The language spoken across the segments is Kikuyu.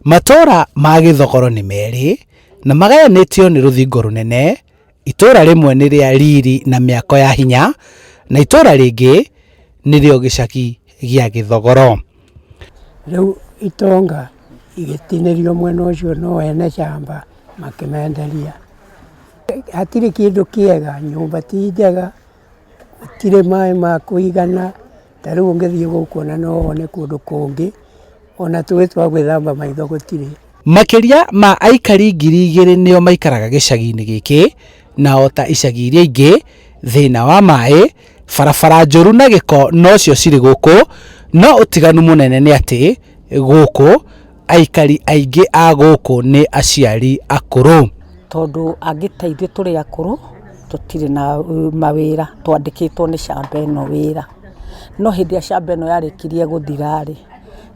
Matũũra ma Gĩthogoro nĩ merĩ na magayanĩtio nĩ rũthingo rũnene, itũũra rĩmwe nĩ rĩa riri na mĩako ya hinya na itũũra rĩngĩ nĩrĩo gĩcagi gĩa Gĩthogoro. Rĩu itonga igĩtinĩrio mwena ũcio no ene camba makĩmenderia. Hatirĩ kĩndũ kĩega, nyũmba ti njega, gũtirĩ maĩ ma kũigana, ta rĩu ũngĩthiĩ gũkũ ona no wone kũndũ kũngĩ, ona tũĩ twa gwĩthamba maitho gũtirĩ. Makĩria ma aikari 2000 nĩo maikaraga gĩcagi-inĩ gĩkĩ, na o ta icagi iria ingĩ, thĩna wa maĩ, barabara njũru na gĩko nocio cirĩ gũkũ, no ũtiganu mũnene nĩ atĩ gũkũ aikari aingĩ a gũkũ nĩ aciari akũrũ. Tondũ angĩ ta ithuĩ tũrĩ akũrũ, tũtirĩ na mawĩra, twandĩkĩtwo nĩ camba ĩno wĩra. No hĩndĩ ĩrĩa camba ĩno yarĩkirie gũthira rĩ,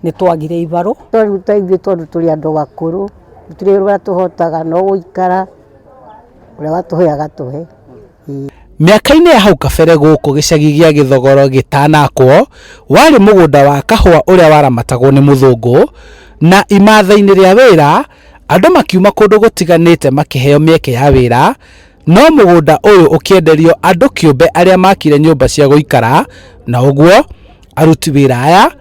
nĩ twagire ibarũ. Rĩu ta ithuĩ tondũ tũrĩ andũ akũrũ, gũtirĩ ũrĩa tũhotaga no gũikara, ũrĩa watũhe agatũhe. Mĩaka-inĩ ya hau kabere gũkũ gĩcagi gĩa Gĩthogoro gĩtanakwo, warĩ mũgũnda wa kahũa ũrĩa waramatagwo nĩ mũthũngũ, na imatha-inĩ rĩa wĩra, andũ makiuma kũndũ gũtiganĩte makĩheo mĩeke ya wĩra, no mũgũnda ũyũ ũkĩenderio andũ kĩũmbe arĩa makire nyũmba cia gũikara, na ũguo aruti wĩra aya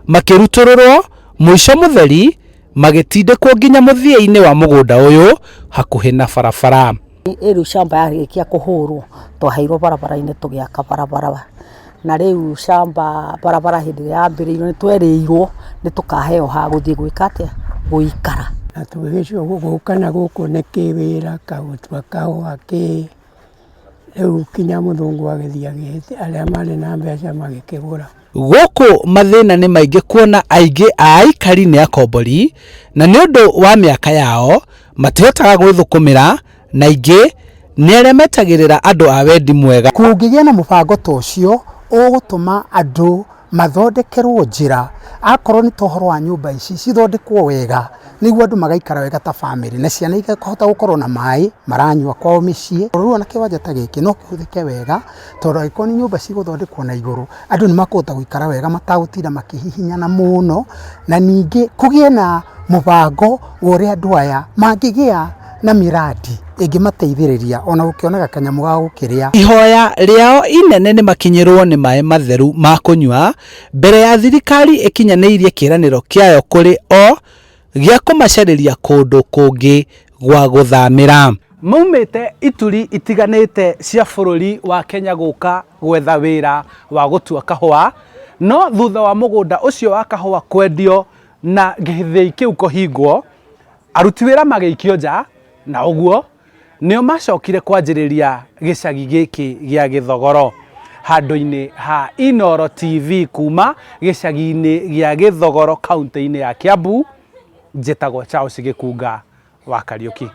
makĩrutũrũrwo, mũico mũtheri magĩtindĩkwo nginya mũthia-inĩ wa mũgũnda ũyũ hakuhĩ na barabara. Rĩu shamba yarĩkia kũhũrwo twaheirwo barabara-inĩ tũgĩaka barabara. Na rĩu shamba barabara hĩndĩ ĩrĩa yambĩrĩirio nĩ twerĩirwo nĩ tũkaheo ha gũthiĩ gwĩka atĩa, gũikara. Na tũgĩgĩcoka gũka na gũkũ nĩ kĩwĩra, gũtua kahũa kĩ, Rĩu kinya mũthũngũ agĩthiĩ agĩte arĩa marĩ na mbeca magĩkĩgũra. Gũkũ mathĩna nĩ maingĩ kuona aingĩ a aikari nĩ akombori na nĩ ũndũ wa mĩaka yao matihotaga gwĩthũkũmĩra na aingĩ nĩ arĩa metagĩrĩra andũ a wendi mwega. Kũngĩgĩa na mũbango ta ũcio ũgũtũma andũ mathondekerwo njĩra, akorwo nĩ ta ũhoro wa nyũmba ici cithondekwo wega, nĩguo andũ magaikara wega ta bamĩrĩ, na ciana ikahota gũkorwo na maĩ maranyua kwao mĩciĩ. Rĩu ona kĩwanja ta gĩkĩ no kĩhũthĩke wega, tondũ angĩkorwo nĩ nyũmba cigũthondekwo na igũrũ, andũ nĩ makũhota gũikara wega matagũtinda makĩhihinyana mũno, na ningĩ kũgĩe na mũbango wa ũrĩa andũ aya mangĩgĩa na mĩrandi ĩngĩmateithĩrĩria ona gũkĩonaga kanyamũ ga gũkĩrĩa. Ihoya rĩao inene nĩ makinyĩrwo nĩ maĩ matheru ma kũnyua mbere ya thirikari ĩkinyanĩirie kĩĩranĩro kĩayo kũrĩ o gĩa kũmacarĩria kũndũ kũngĩ gwa gũthamĩra. Maumĩte ituri itiganĩte cia bũrũri wa Kenya gũka gwetha wĩra wa gũtua kahũa, no thutha wa mũgũnda ũcio wa kahũa kwendio na gĩthĩi kĩu kũhingwo, aruti wĩra magĩikio nja na ũguo nĩo macokire kwanjĩrĩria gĩcagi gĩkĩ gĩa Gĩthogoro. Handũ-inĩ ha Inooro TV kuma gĩcagi-inĩ gĩa Gĩthogoro kaũntĩ-inĩ ya Kiambu, njĩtagwo Charles Gĩkunga wa Kariũki.